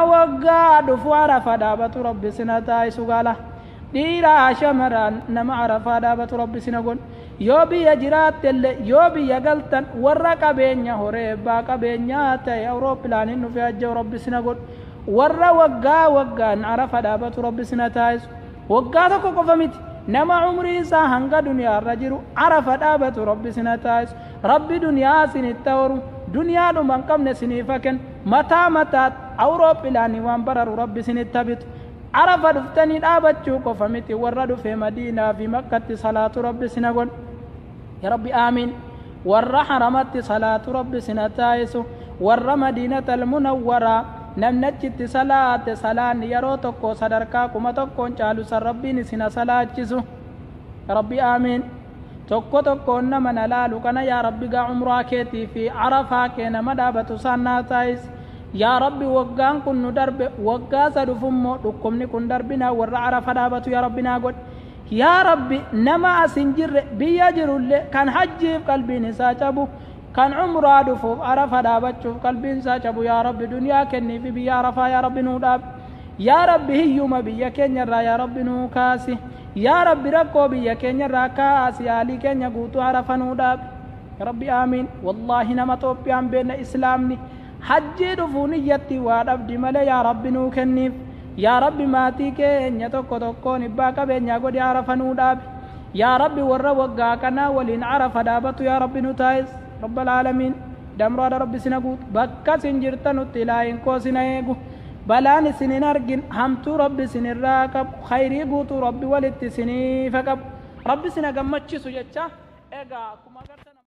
Waggaa dhufu Arafa dhaabatu Rabbi sina taayisu gaala. Dhiiraa shamaraan nama Arafaa dhaabatu Rabbi sina godhu. Yoo biyya jiraattellee, yoo biyya galtan, warra qabeenya horee abbaa qabeenyaa ta'e awurooppilaaniin dhufee hajja'u Rabbi sina godhu. Warra waggaa waggaan Arafa dhaabatu Rabbi sina taayisu. Waggaa tokko qofa miti. Nama umrii isaa hanga duniyaarra jiru Arafa dhaabatu Rabbi sina taayisu. Rabbi duniyaa sinitti horu. Duniyaa dhuma hin qabne siniif haa kennu. Mataa mataatti awurooppilaanii waan bararu Rabbi sinitti bitu. Arafa dhuftanii dhaabachuu qofa miti, warra dhufee Madiinaa fi Makkatti salaatu Rabbi sina godhu. Ya Rabbi, aamiin. Warra haramatti salaatu Rabbi sina taayisu. Warra Madiinatal Munawwaraa namni achitti salaate salaanni yeroo tokko sadarkaa 1000n caalu san Rabbiin isina salaachisu. Ya Rabbi, aamiin. Tokko tokkoon nama na laalu kana, yaa Rabbi, gaa umraa keetii fi Arafaa kee nama dhaabatu isaan naa taayisi. Yaa Rabbi, waggaan kun nu darbe, waggaa isa dhufummoo dhukkubni kun darbinaa warra Arafa dhaabatu yaa Rabbi naa godhi. Yaa Rabbi, nama as hin jirre, biyya jirullee, kan hajjiif qalbiin isaa cabu, kan umraa dhufuuf Arafa dhaabachuuf qalbiin isaa cabu, yaa Rabbi, duniyaa kennii fi biyya Arafaa yaa Rabbi nuu dhaabi. Yaa Rabbi, hiyyuma biyya keenya irraa yaa Rabbi nuu kaasi. Yaa Rabbi, rakkoo biyya keenya irraa kaasi, haalii keenya guutuu Arafa nuu dhaabi. Ya Rabbi, aamiin. Wallaahi, nama Xoophiyaan beekna, Islaamni hajjii dhufuu niyyatti waa dhabdi malee, yaa Rabbi nuu kenniif. Yaa Rabbi, maatii keenya tokko tokkoon ibbaa qabeenyaa godhi, Arafa nuu dhaabi. Yaa Rabbi, warra waggaa kanaa waliin Arafa dhaabatu yaa Rabbi nu taayis. Rabbal aalamiin. Damraadha Rabbi sina guutu. Bakka isin jirtanutti ilaahin koo sina eegu. Balaan isin hin argin, hamtuu Rabbi isin irraa qabu, khayrii guutuu Rabbi walitti isiniifa qabu. Rabbi sina gammachiisu jecha. Egaa akkuma agartan.